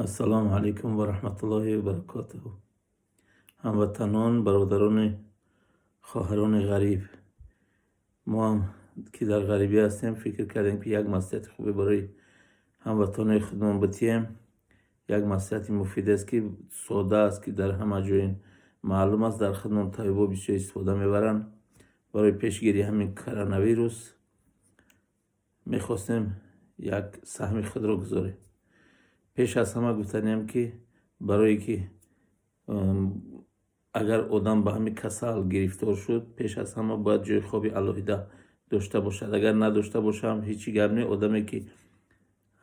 Ассалому алайкум ва раҳматуллоҳи ва баракотуҳу. Ҳамватанон, бародарони, хоҳарони ғариб, мо ҳам, ки дар ғарибӣ ҳастем, фикр кардем, ки як маслиҳати хубе барои ҳамватанони худмон битиҳем. Як маслиҳати муфид аст, ки сода аст, ки дар ҳама ҷой маълум аст, дар худмон табибо бисёр истифода мебаранд барои пешгирии ҳамин коронавирус. Мехостем як саҳми худро гузорем. Пеш аз ҳама гуфтаниям, ки барое ки агар одам ба ҳамин касал гирифтор шуд, пеш аз ҳама бояд ҷои хоби алоҳида дошта бошад. Агар надошта бошам, ҳечи гап не. Одаме, ки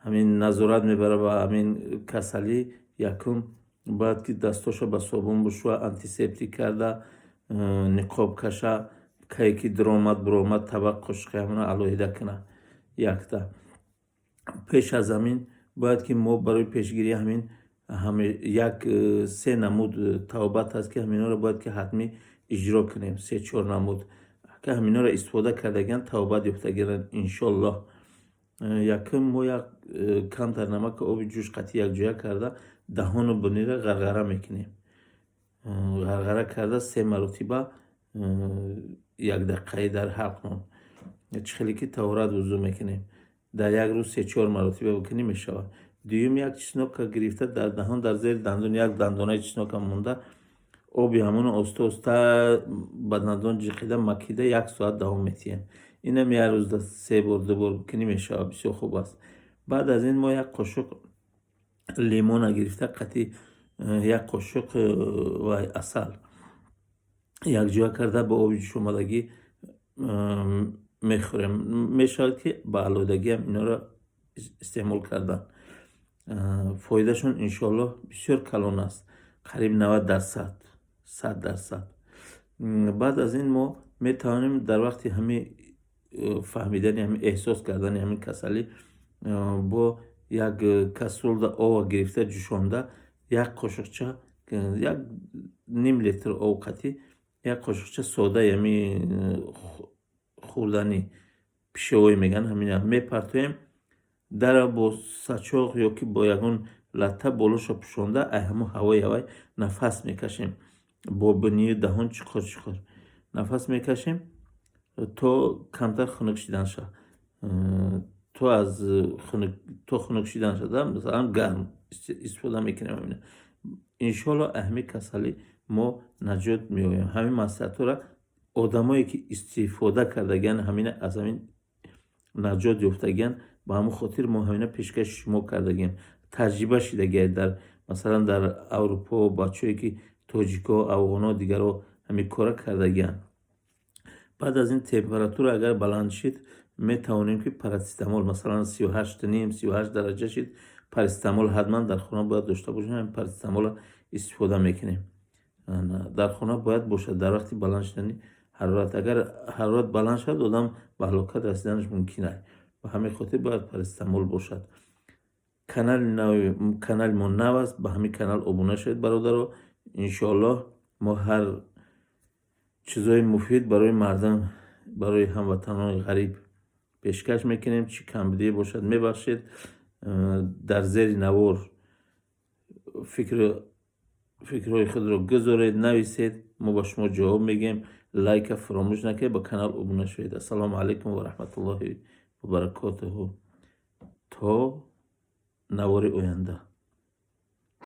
ҳамин назорат мебарад ба ҳамин касалӣ, якум бояд ки дастошо ба собун бишӯя, антисептик карда, ниқоб каша, кае ки диромад, буромад, табақ, қошуқи ҳамона алоҳида кунад. Якта пеш аз ҳамин бояд ки мо барои пешгирии ҳамин як се намуд табобат ҳаст, ки ҳаминҳоро бояд ки ҳатмӣ иҷро кунем. Се чор намуд, ки ҳаминҳоро истифода кардагиан, табобат ёфтагианд, иншоллоҳ. Якум, мо як камтар намаки оби ҷӯш қатӣ якҷоя карда, даҳону бинира ғарғара мекунем. Ғарғара карда, се маротиба як дақиқаи дар ҳалқмон, чӣ хеле ки таҳорат, вузӯ мекунем, дар як рӯз се чор маротиба бикунӣ, мешавад. Дуюм, як чеснока гирифта, дар даҳон, дар зери дандон як дандонаи чеснока монда, оби ҳамоно оста оста ба дандон ҷиқида, макида, як соат давом метиҳем. Инам як рӯзда се бор, ду бор бикунӣ, мешавад, бисёр хуб аст. Баъд аз ин мо як қошуқ лимона гирифта, қатъи як қошуқ вай асал якҷоя карда, ба оби ҷӯшомадагӣ мехӯрем. Мешавад, ки ба алоҳидагиам инҳоро истеъмол кардан. Фоидашон, иншоаллоҳ, бисёр калон аст, қариб 90%, 100%. Баъд аз ин мо метавонем дар вақти ҳамин фаҳмидани ҳамин, эҳсос кардани ҳамин касалӣ, бо як кастрюлда ова гирифта, ҷӯшонда, як қошуқча, як ним литр об қатӣ як қошуқча содаи ҳамин хӯрданӣ, пищевой мегӯянд, ҳамина мепартоем, дара бо сачоқ ё ки бо ягон латта болоша пӯшонда, ай ҳамун ҳавои ҳавай нафас мекашем, бо бинию даҳон чуқур чуқур нафас мекашем, то камтар хунук шидан шавад, то аз то хунук шидан шуда, масалан, гарм истифода мекунем ҳамина. Иншоаллоҳ, ҳамин касалӣ мо наҷот меёбем. Ҳамин маслиҳатҳоро одамое, ки истифода кардагиан, ҳамина аз ҳамин наҷот ёфтагиан, ба ҳамон хотир мо ҳамина пешкаши шумо кардагием. Таҷриба шидагиа дар, масалан, дар Аврупо бачаҳое, ки тоҷико, афғоно, дигарҳо ҳамин кора кардагианд. Баъд аз ин температура агар баланд шид, метавонем, ки парацетамол, масалан, 38,5, 38 дараҷа шид, парацетамол ҳатман дар хона бояд дошта бошем. Ҳамин парацетамолро истифода мекунем, дар хона бояд бошад. Дар вақти баланд шудани ҳарорат, агар ҳарорат баланд шавад, одам ба ҳалокат расиданаш мумкин аст. Ба ҳамин хотир бояд парацетамол бошад. Канали мо нав аст, ба ҳамин канал обуна шавед, бародаро. Иншоаллоҳ, мо ҳар чизҳои муфид барои мардум, барои ҳамватанони ғариб пешкаш мекунем. Чӣ камбудие бошад, мебахшед. Дар зери навор фикрҳои худро гузоред, нависед, мо ба шумо ҷавоб мегӯем. Лайка фаромӯш накунед, ба канал обуна шавед. Ассалому алайкум ва раҳматуллоҳи ва баракотуҳу. То навори оянда.